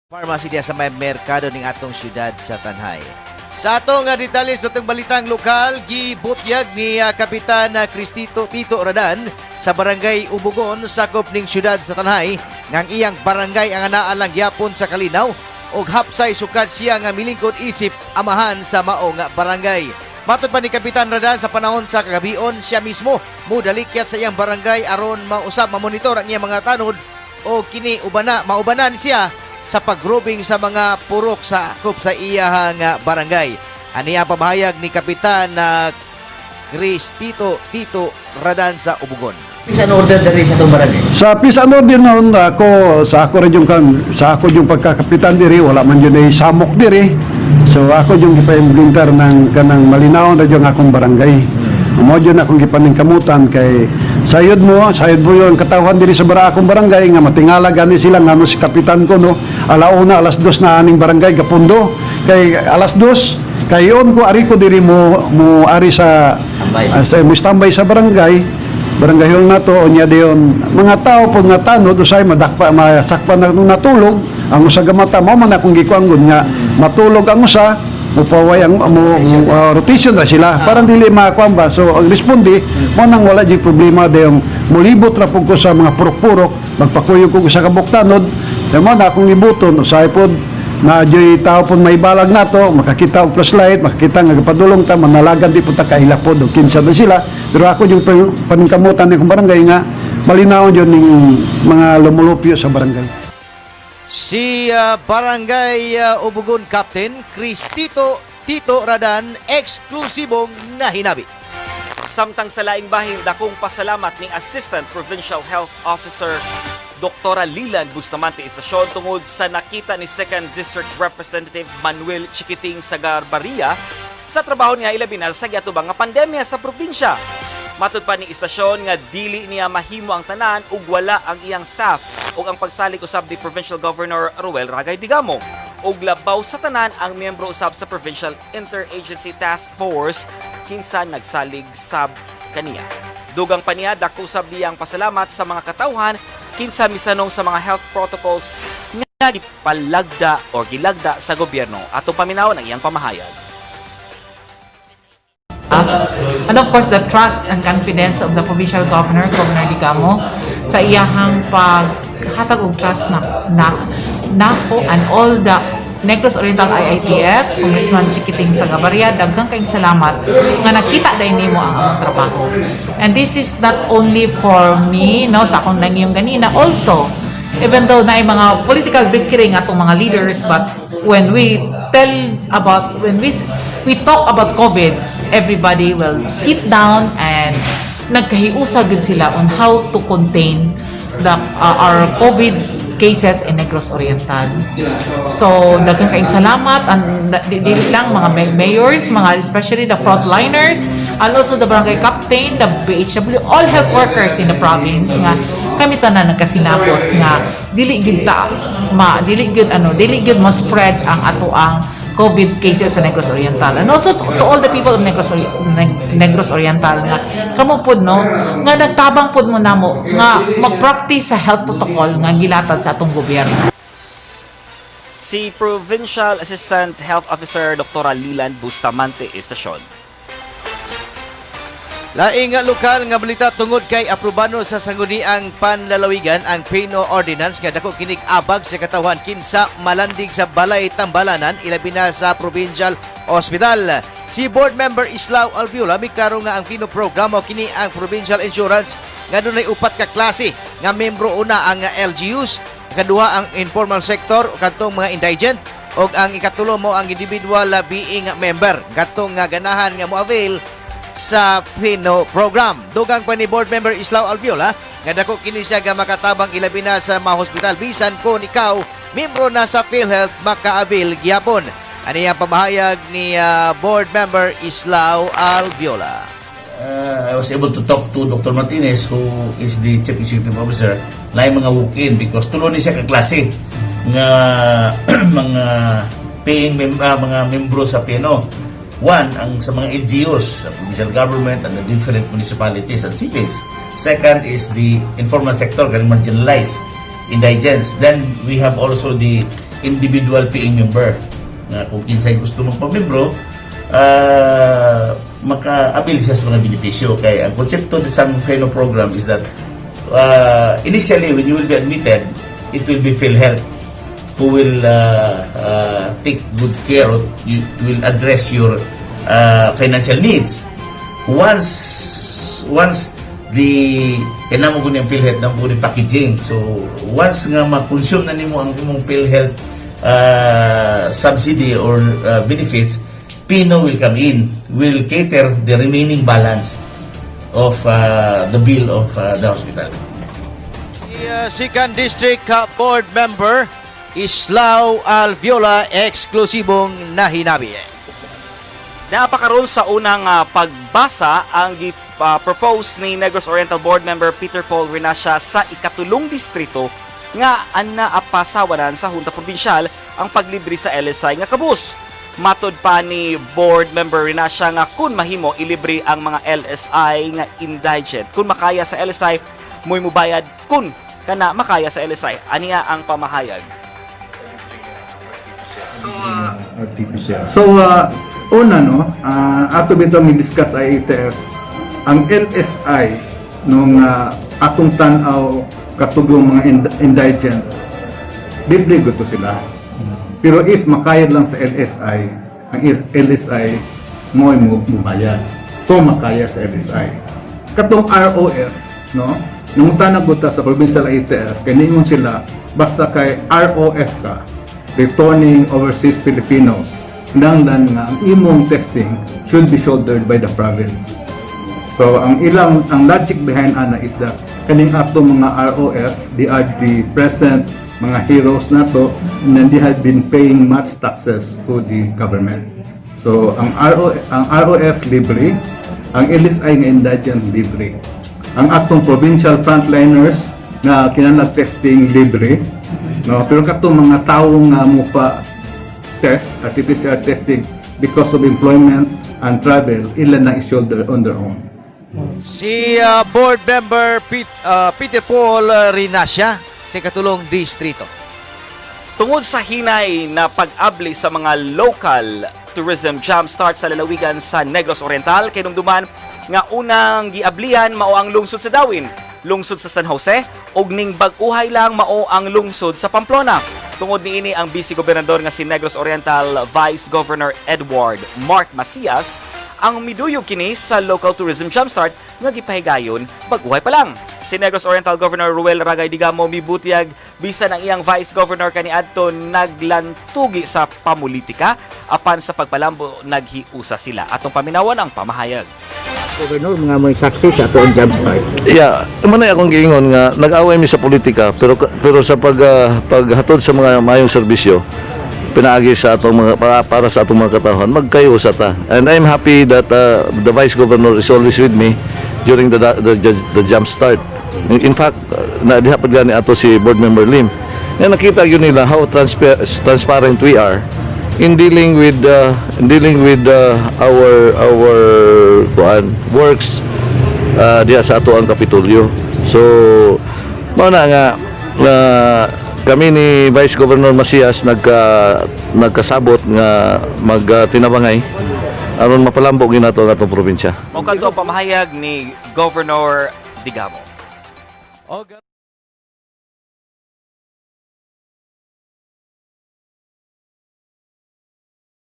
Pharmacy diya sa may merkado ning atong syudad sa Tanjay. Sa atong detalye sa atong balitang lokal, gibutyag ni Kapitan Cristito Tito Radan sa Barangay Ubugon, sakop ning syudad sa Tanjay, ngang iyang barangay ang anaa lang gyapon sa kalinaw og hapsay sukad siya nga milingkod isip amahan sa mao nga barangay. Matod pa ni Kapitan Radan, sa panahon sa kagabion, siya mismo mudalikyat sa iyang barangay aron mausab, mamonitor ang iyang mga tanod o kini ubana maubanan siya sa pagrobing sa mga purok sa sakop sa iyahang barangay. Ani ang pamahayag ni Kapitan na Cristito Tito Radan sa Ubugon. Peace and order diri sa atong barangay. Sa peace and order noon, ako sa ako rin yung sa ako yung pagkakapitan diri, wala man jud ay samok diri. So ako yung gipa-implementar ng kanang malinaw na yung akong barangay. Mo jud akong gipaningkamutan kay sayod mo yung katawhan diri sa bara akong barangay nga matingala gani sila ngano si kapitan ko, no, alauna, 2:00 na aning barangay gapundo, kay 2:00 kay yon ko ari ko diri mo mo ari sa Tambay. Sa mo standby sa barangay barangay hall nato. Unya diyon mga tao pag nga tanod, usay madakpa, masakpan na nung natulog ang usa ka mata. Mao man akong gikuangon nga matulog ang usa, mupaway ang mo rotation ra sila parang dili makakuan ba. So ang responde mo nang wala jud problema dayong mulibot ra pud ko sa mga purok-purok, magpakuyog ko sa kabuk tanod. Mo na akong ibuton, usay pod na joy tao pud may balag nato makakita og flashlight, makakita nga gapadulong ta, manalagan di pud ta kaila pod og kinsa na sila. Pero ako yung paningkamutan ni akong barangay nga malinaw yun ning mga lumulupyo sa barangay. Si Barangay Ubugon Captain Cristito Tito Radan, eksklusibong nahinabi. Samtang sa laing bahin, dakong pasalamat ni Assistant Provincial Health Officer Dr. Lilan Bustamante Istasyon tungod sa nakita ni 2nd District Representative Manuel Chiquiting Sagarbarria sa trabaho niya, ilabi na sa giatubang nga pandemya sa probinsya. Matud pa ni Istasyon nga dili niya mahimo ang tanan ug wala ang iyang staff ug ang pagsalig usab ni Provincial Governor Roel Ragay Digamo. Ug labaw sa tanan, ang miyembro usab sa Provincial Interagency Task Force kinsa nagsalig sab kaniya. Dugang pa niya, dako sab niyang pasalamat sa mga katawhan kinsa misanong sa mga health protocols nga gipalagda or gilagda sa gobyerno. Atong paminawon ang iyang pamahayag. And of course, the trust and confidence of the provincial governor, Governor Digamo, sa iyahang paghatag og trust na nako and all the Negros Oriental IITF, Congressman Chiquiting Sagabaria, daghang kayong salamat nga nakita dahil nimo ang among trabaho. And this is not only for me, no, sa akong nangiyong ganina, also, even though na mga political bickering atong mga leaders, but when we tell about, when we talk about COVID, everybody will sit down and nagkahiusa gud sila on how to contain the our COVID cases in Negros Oriental. So, daghang kayong salamat and dili lang mga mayors, mga especially the frontliners, and also the barangay captain, the BHW, all health workers in the province nga kami tanan nagkasinabot nga dili gid ta ma dili gid ano dili gid mo spread ang ato ang COVID cases sa Negros Oriental. And also to all the people of Negros Oriental nga kamo pod, no, nga nagtabang pod mo namo nga mag-practice sa health protocol nga gilatad sa atong gobyerno. Si Provincial Assistant Health Officer Dr. Lilan Bustamante Istasyon. Laing nga lokal nga balita, tungod kay aprobano sa Sangguniang Panlalawigan ang Penal Ordinance nga dako kinig abag sa katawhan kinsa malandig sa balay tambalanan, ilabi na sa Provincial Hospital. Si Board Member Islao Alviola miklaro nga ang Pino program o kini ang Provincial Insurance nga dunay upat ka klase nga membro. Una, ang LGUs, ikaduha, ang informal sector o kadtong mga indigent, ug ang ikatulo mo ang individual being member kadtong nga ganahan nga mo-avail sa Pino program. Dugang pa ni Board Member Islao Alviola nga dako kini siya nga makatabang, ilabi na sa mga hospital, bisan kung ikaw membro na sa PhilHealth, maka-avail gyapon. Ani ang pamahayag ni Board Member Islao Alviola. I was able to talk to Dr. Martinez, who is the Chief Executive Officer, na mga walk-in because tulo ni siya kaklase nga mga paying mga membro sa PNO. One, ang sa mga LGUs, sa provincial government and the different municipalities and cities. Second is the informal sector, kaning marginalized indigents. Then we have also the individual paying member nga kung kinsay gusto magpamembro, maka-avail siya sa mga benepisyo, kay ang konsepto sa Feno program is that initially, when you will be admitted, it will be PhilHealth who will take good care of you, will address your financial needs. Once the kay namo ko ang PhilHealth, namo ko packaging, so once nga ma-consume na nimo ang imong PhilHealth subsidy or benefits, Pino will come in, will cater the remaining balance of the bill of the hospital. Si Second District Board Member Islao Alviola, eksklusibong nahinabi. Napakaroon sa unang pagbasa ang gi-propose ni Negros Oriental Board Member Peter Paul Rinacia sa ikatulong distrito nga ana apasawanan sa Junta Provincial ang paglibre sa LSI nga kabus. Matod pa ni Board Member Rinacia nga kung mahimo, ilibre ang mga LSI nga indigent. Kung makaya sa LSI, mo'y mubayad kung kana makaya sa LSI. Aniya ang pamahayag. RT-PCR. So, una, no, ato bitaw mi-discuss IATF, ang LSI nung atong tan-aw katugong mga indigent, libre to sila. Pero if makayad lang sa LSI, ang LSI mo ay mo mubayad. So makaya sa LSI. Katong ROF, no? Nangutana ta sa provincial IATF, kay ningon sila basta kay ROF ka, returning overseas Filipinos, kinahanglan nga ang imong testing should be shouldered by the province. So ang ilang ang logic behind ana is that kaning ato mga ROF, they are the present mga heroes nato and they have been paying much taxes to the government. So ang ROF libre, ang LSI nga indigent libre. Ang atong provincial frontliners na kinahanglan testing, libre. No, pero katong mga tawo nga mo pa test, RT-PCR testing because of employment and travel, ila na i-shoulder on their own. Si Board Member Peter Paul Rinacia sa ikatulong distrito. Tungod sa hinay na pag-abli sa mga local tourism jumpstart sa lalawigan sa Negros Oriental, kinumduman nga unang giablihan mao ang lungsod sa Dauin, lungsod sa San Jose, ug ning bag-uhay lang mao ang lungsod sa Pamplona. Tungod niini, ang Vice Gobernador nga si Negros Oriental Vice Governor Edward Mark Macias ang miduyog kini sa local tourism jumpstart nga gipahigayon bag-uhay pa lang. Si Negros Oriental Governor Ruel Ragay Digamo mibutyag bisan ang iyang Vice Governor kaniadto naglantugi sa pamulitika, apan sa pagpalambo naghiusa sila. Atong paminawan ang pamahayag. Governor, mga may saksi sa atong jump start. Yeah, mao na akong giingon nga nag-away mi sa politika, pero pero sa paghatod sa mga maayong serbisyo pinaagi sa atong mga para sa atong mga katawhan, magkayusa ta. And I'm happy that the Vice Governor is always with me during the jump start. In fact, na diha pud gani ato si Board Member Lim. Nga nakita gyud nila how transparent we are in dealing with our kuan works diha sa ato ang Kapitolyo. So mao na nga nga kami ni Vice Governor Macias nagkasabot nga magtinabangay aron mapalambo gyud nato ang atong probinsya. Mao kadto ang pamahayag ni Governor Digamo. Og